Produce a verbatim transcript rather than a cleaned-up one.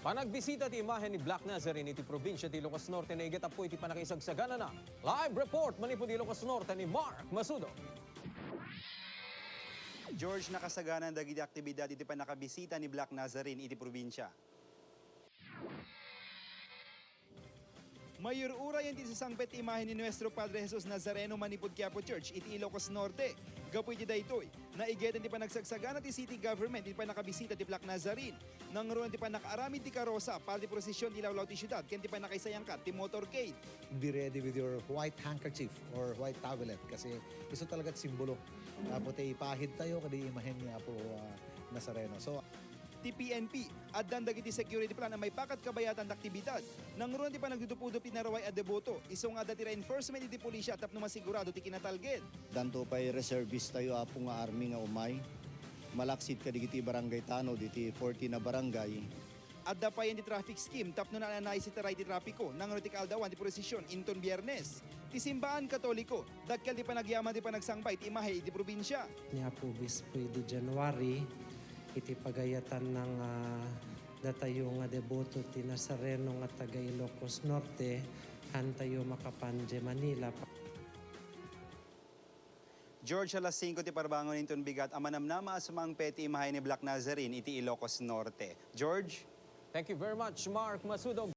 A nagbisita ti imahen ni Black Nazarene iti probinsia ti Ilocos Norte naiget appo iti pannakaisagsaganana. Live report manipud Ilocos Norte ni Mark Masudo. George, nakasagana dagiti aktibidad iti pannakabisita ni Black Nazarene iti probinsia. Mayur-urayen ti sasangpet ti imahe ni Nuestro Padre Jesus Nazareno manipud Quiapo Church iti Ilocos Norte. Gapu iti daytoy, naigeten ti panagsagsagana ti city government iti pannakabisita ti Black Nazarene. Nangruna ti pannakaaramid ti karosa para ti prosesion ti lawlaw ti siudad ken ti pannakaisayangkat ti motorcade. Be ready with your white handkerchief or white towelette kasi isu talaga ti simbolo. Apo ti ipahid tayo kadi imahen ni Apo, ah, Nazareno. So, ti P N P, addan dagiti security plan a maipakat kabayatan ti aktibidad. Nangruna ti panagdudupudup ti naruay a deboto, isu nga adda ti reinforcement iti pulisya tapno masigurado ti kinatalged. Danto pay reservist tayo, Apo, nga army nga umay. Malaksid kadagiti barangay tanod iti fourteen a barangay. Adda payen ti traffic scheme tapno naananay iti taray ti trapiko, nangruna ti kaaldawan ti prosesion inton Biyernes. Ti simbaan Katoliko, dakkel ti panagyaman ti panagsangbay ti imahe iti probinsia. Ni Apo Obispo idi January, iti pagayatan nga datayo nga deboto ti Nazareno nga taga Ilocos Norte, hantayo makapan idiay Manila. George, alas singko ti parbangon inton bigat a manamnama a sumangpet ti imahe ni Black Nazarene iti Ilocos Norte. George? Thank you very much, Mark Masudo.